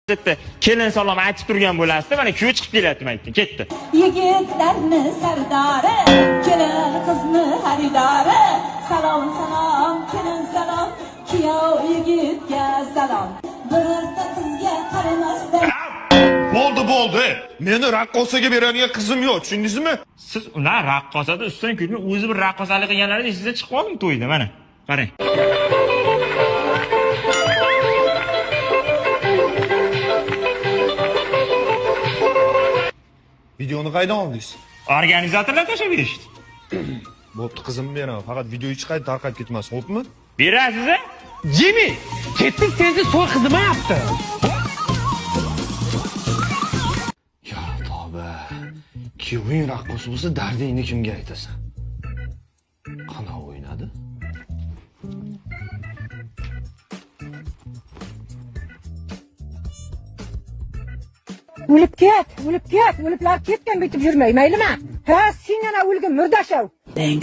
Bitta kelin salom aytib turgan bo'lasizda, mana kuyov chiqib kelyapti maytdan, ketdi. Yigitlarni sardori, kelin qizni xaridori. Salom salom, kelin salom, kuyov yigitga salom. Birorta qizga qaramasdan Bo'ldi, bo'ldi. Meni raqqosaga beradigan qizim yo'q, tushundingizmi? Siz ular raqqosada ustidan kulmay, o'zi bir raqqosalik qilganlarida esingizdan chiqib qoldimi to'yda, mana. Qarang. Videoni qaydan oldingiz? Organizatorlar tashlab berishdi. Bo'pti, qizimni beraman. Faqat video hech qayerda tarqab ketmasin, xo'pmi? Berasiz a? Jimmy, ketdik sensiz to'y qizimayapti. Ya tavba. Kuyoving raqqos bo'lsa, dardingni kimga aytasan? Qanaqa o'ynadi? O'lib ket, o'lib ket, o'liblar ketgan bitib yurmay, maylimi? Ha, sen yana o'lgin murdashav. Bang.